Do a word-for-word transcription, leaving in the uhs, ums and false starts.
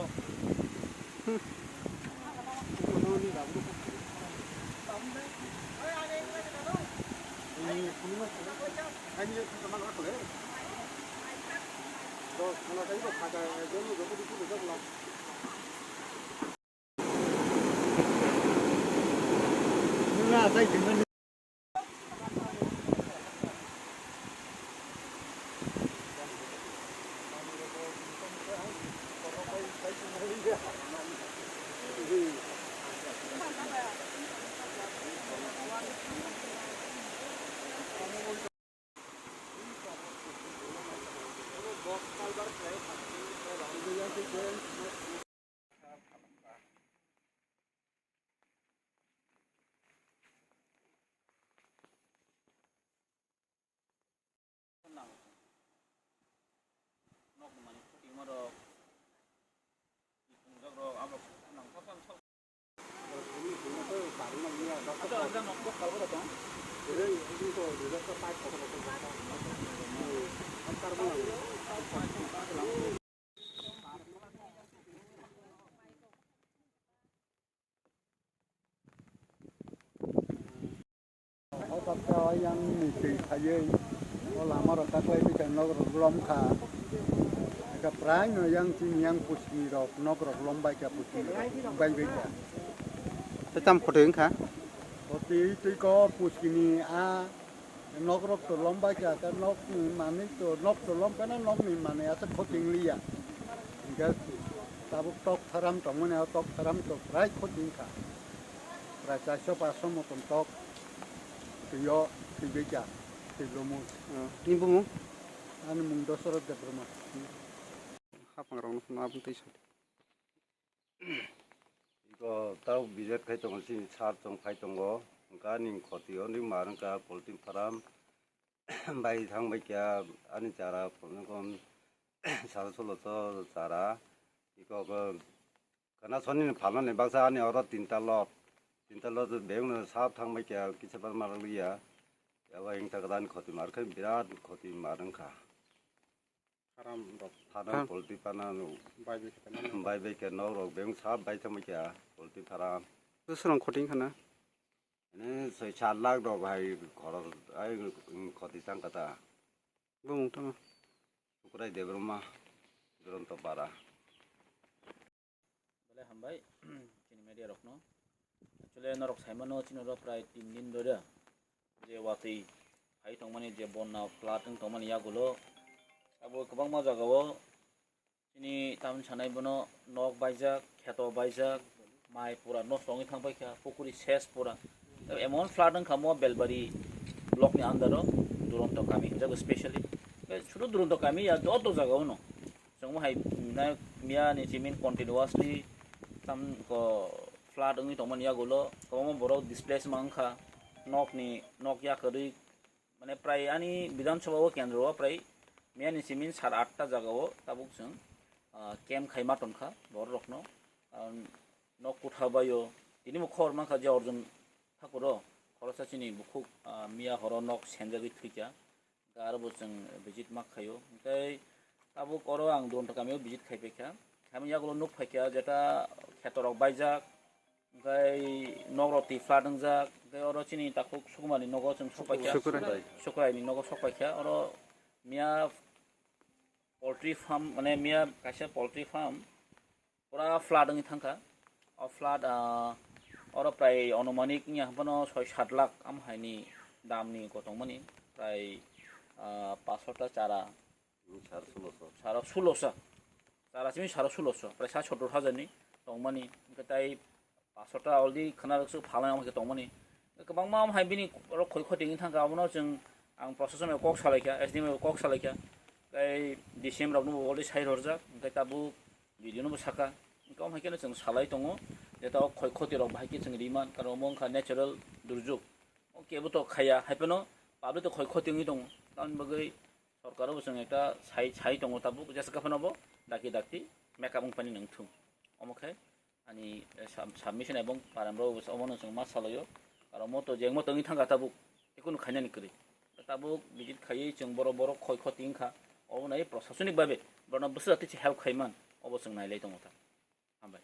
O tapta o yang ni twi phaiwi o lama rok kaklai twi kha, nok rok lom kha. Eka prai no yang chini yang puchini rok nok rok lom bai kha, puchini rok bai bai kha. Tei tam khotoi wngkha? Khotoi twi ko puchini a nok rok to lom bai kha, ka nok ni manwi to nok to lom kha na, nok ni manwi aswk khotoi wng liya. Hingkhe tabuk tok tharam tongmani, o tok tharam to prai khotoi wngkha. Prai charso paso motom tok twi o thwi bai kha, thwi lomwi. Ah, ni bumung? Ani mung Dosoroth Debbarma. Hapang rok no phano aboni twi sadi. Iko tau visit khai tongo, chini sir chong phai tongo. Hwnkhe ani khoti o ni mar wngkha poultry farm. Bai thang bai kha ani chara phunukon sal solo cho chara. Iko ko kana soni ni phalmani baksa ani oro tinta lot. Tinta lot beng no sap thang bai kha kisa par mar liya. Abo hingta kata ani khoti mar khe birat khoti mar wngkha. Farm rok. Farm. Farm poultry pana no. Bai bai khe tamo. Bai bai khe nok rok beng sap bai thang bai kha poultry farm. Bwswrang khoti wngkha na? Ni soi sat lakh rok hai khoros ai khoti tang kata. Bumung tamo? Sukrai Debbarma, Duronto Para. Belai hambai chini media rokno. Actually norok saimano chini oro prai tin din dore je watwi hai tongmani je bonna flood wng tongmani yagulo abo kwbangma jagao chini tamni sanai bono nok baijak, kheto baijak, mai pura nosto wngwi thang paikha, pukuri ses pura. Emon flood wngkha mo Belbari block ni under o Duronto kami hinjago specially. Sudu Duronto kami ya joto jagao no. Chwng bo hai na miya ni simin continuously tam ko flood wngwi tongmani yagulo kwbangma borok displace ma wngkha, nok ni nok yakarwi, mane prai ani Bidhan Sabha o kendro o prai miya ni simin sar atta jaga o tabuk chwng, ah, camp khaima tongkha borok rokno, ah, nok kutha bai o tini bo khobor mankha je Arjun Thakur o khoroksa chini bukhuk, ah, miya horo nok senjagwi thwikha. Hwnkhe aro bo chwng visit ma khaio. Hwnkhe tabuk oro ang Duronto kamio visit khai paikha. Hamya yagulo nuk phaikha jeta kheto rok baijak, hwnkhe nok rok twi flood wngjak. Hwnkhe oro chini takhuk Sukumar ni nogo chwng sok paikha. Sukurai. Sukurai ni nogo sok paikha. Oro miya poultry farm, mane miya kaisa poultry farm pura flood wngwi thangkha. O flood, ah, oro prai anumanik wngya hwnphano soi sat lakh am haini damni kotongmani prai, ah, paso ta chara. Hmm, sar suloso. Saro suloso. Chara simi saro suloso. Prai sa sottor hajarni tongmani. Hwnkhe tai paso ta already khna rwkse phalnai omo khe tongmani. Kwbangma am hai bini oro khoi khoti wngwi thangkha. Abono chwng ang proshasonno kok salaikha, S D M o kok salaikha. Tei D C M rokno bo already sai rwjak. Hwnkhe tabuk video no bo saka, wngkha omo hai kheno chwng salai tongo, jeta o khoi khoti rok bahai khe chwng riman, karon omo wngkha natural durjok, o kebo to khaiya, hai phano public to khoi khoti wngwi tongo, tamoni bagwi sorkar o bo chwng ekta sai, sai tongo tabuk, jesa khe phano bo dakti dakti make up wngpani nangthung, omo khe ani, eh, sub-, submission ebong param rok omono chwng ma salaio, karon omo to jengma tongwi thangkha tabuk. Ekunu khainani kwrwi. Tabuk visit khaiwi chwng borok, borok khoi khoti wngkha. Obo nai prosasonik babe borokno bwswk twi se help khaiman, obo chwng nailai tongo ta. Hambai.